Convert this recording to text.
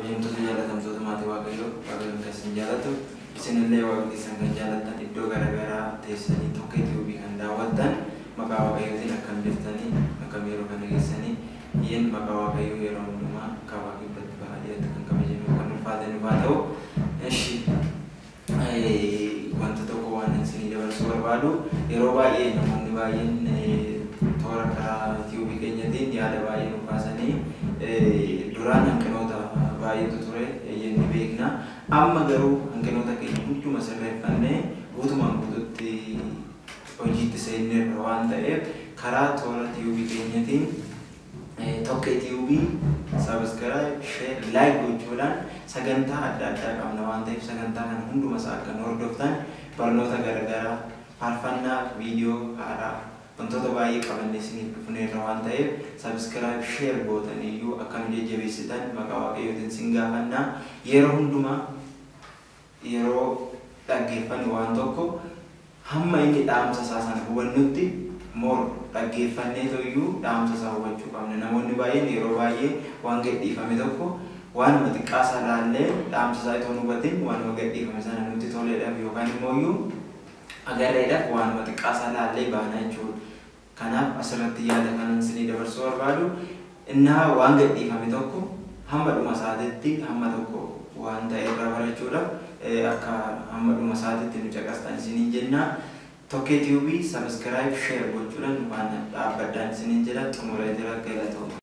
Kabajamtoota jaallatamtoota maatii Waaqayyoo, Waaqayyoon kan isin jaallatu, isinillee Waaqa keessan kan jaallattan, iddoo garaagaraa teessanii Tokkee Tube kan daawwattan, maqaa Waaqayyootiin akkam jirtanii? Akkam yeroo kana geessanii? Iyyeen, maqaa Waaqayyoo yeroo hundumaa kaabaa kibbatti, bahaa dhiyaatti kan kabajame, kan ulfaate nuuf haa ta'u. Eshi, wanta tokko waan isinii dabarsuu barbaadu, yeroo baay'ee namoonni baay'een toora karaa tiyuubii keenyatiin yaada baay'ee nu kaasanii, duraan hanqinoota baay'eetu ture jennee beekna. Amma garuu hanqinoota keenya hunduma sirreeffannee guutumaan guututti hojiitti seenneerra waan ta'eef, karaa toora tiyuubii keenyatiin Tokkee Tube subscribe, share, like gochuudhaan sagantaa adda addaa qabna waan ta'eef, sagantaa kana hunduma isaa akka nu hordoftan, barnoota garaagaraa, faarfannaa, viidiyoo haaraa, wantoota baay'ee qabannee isiniif dhufneerra waan ta'eef, subscribe, share gootaniyyuu akka nu jajjabeessitan maqaa Waaqayyootiin sin gaafannaa. Yeroo hundumaa yeroo dhaggeeffannu waan tokko hamma inni dhaamsa isaa sana hubannutti more dhaggeeffannee toyyuu dhaamsa isaa hubachuu qabna. Namoonni baay'een yeroo baay'ee waan gadhiifame tokko waanuma xiqqaa isaa laallee dhaamsa isaa itoo hin hubatin waanuma gadhiifame sana nutti toleedhaaf yookaan immoo iyyuu agarreedhaaf waanuma xiqqaa isaa laallee baana jechuudha. Kanaaf asirratti yaada kanan isinii dabarsuu barbaadu, innaa waan gadhiifame tokko hamma dhuma isaatitti, hamma tokko waan ta'e irraa barachuudhaaf akka hamma dhuma isaatitti nu caqastan isiniin jenna. Tokkee Tube subscribe, share gochuudhaan nu faana dhaabbadhaan isiniin jedha. Xumuree jira, galatooma.